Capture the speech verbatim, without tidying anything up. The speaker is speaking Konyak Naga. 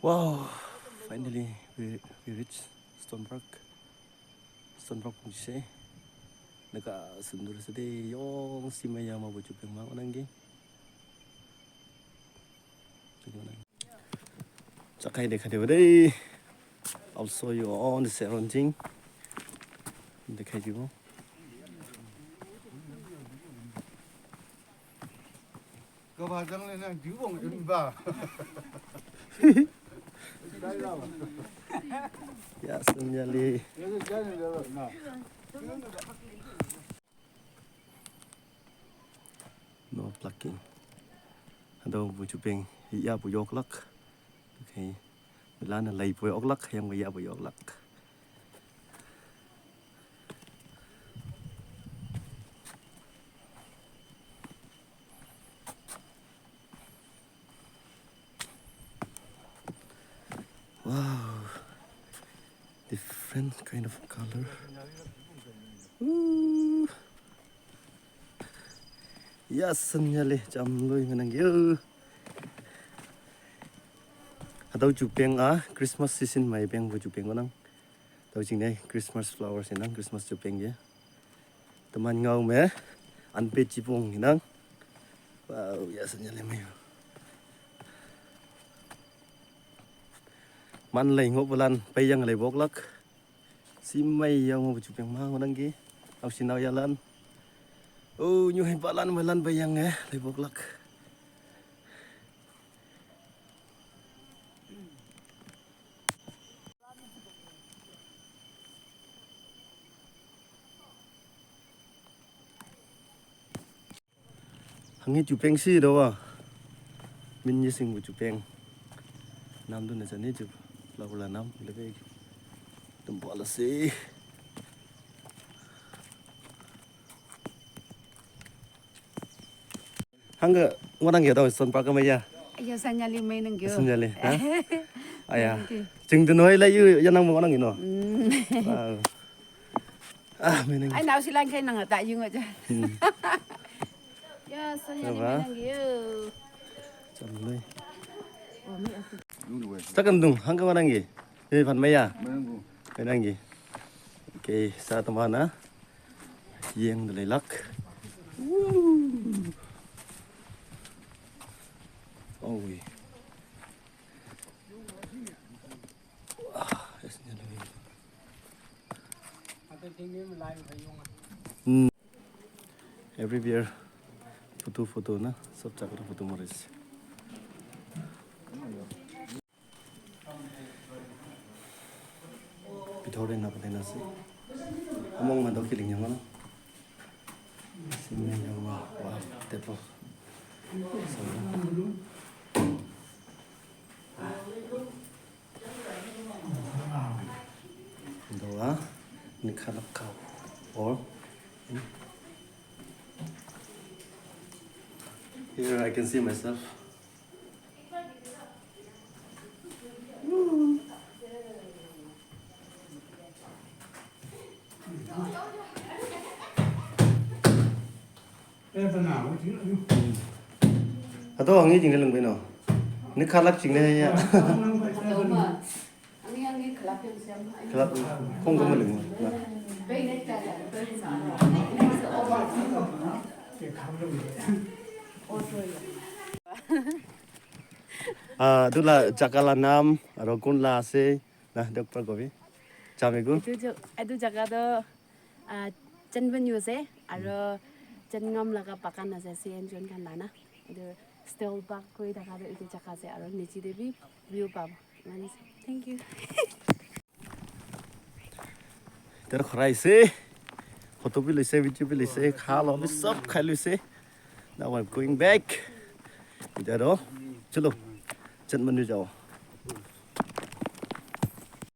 Wow, finally we, we reach Stone Park. Stone Park pung se. Naka sundur se de yong si maya ma bu chupeng ma onang ge. Chakai de khade de. I'll show you all the surrounding. Dikhai dibo. Ka ba jang le na ju bong im ba. Ya, senyali. No plucking. Ado bu chupeng ya bu yoklak. Okay. Lana lai bu yoklak, yang ya bu yoklak. Wow, different kind of color. Ooh. Ya, senyali jam lui menang yo. Atau chupeng a Christmas season mai peng bu chupeng nang. Tau ching ne Christmas flowers nang, Christmas chupeng ye. Teman ngau me, anpe chipung nang. Wow, ya senyali mai. Man lai ngo bulan payang lai boklak. Si mai yang ngo chupeng ma ngonang ge. Au sinau yalan. Oh, nyu hai balan malan payang eh lai boklak. Hangi chupeng si do wa. Min ni sing bu chupeng. Nam du na chani chup. La bula nam lebe. Tum bala si. Hangga ngonang ya tau Stone Park ma ya. Ya senyali mai nang yo. Senyali, ha? Aya. Nang yo. Jing du noi la yu ya nang ngonang ino. Hmm. Wow. Ah, menang. Ai nau silang kai nang ta yung aja. Hmm. Ya senyali mai nang yo. Cham noi. Takam dung hangga ngonang ye. Ye pan mai ya. Menang bu. Menang ye. Okay, sa teman na. Yang de lai lak. Woo. Oh, wi. Ah, es ni lagi. Hmm. Everywhere photo photo na, sab jaga photo maris. Bithor te na pale na ase. Among ma dok kiling yang mana? Sini yang ma wa tepo. Doa ni khalak kau. Or here I can see myself. Ato hangi jing le lung beno. Ni khalak jing le ya. Khalak kong kong le lung. Ah, dula jakala nam, aro kun la ase, na dok par gobi. Chame gu. Etu jo, etu jaga toh, ah, Chenbun ase, aro Chengam laga bagan ase, C N John khan la na. Etu Steel Park koi thaka toh etu jaga ase, aro niche te bi view pabo. Thank you. Tar khorai se, photo bi loise, video bi loise, kha lo bi sob khai loise. Now I'm going back. Etiya toh, chalo, Chenbun jao.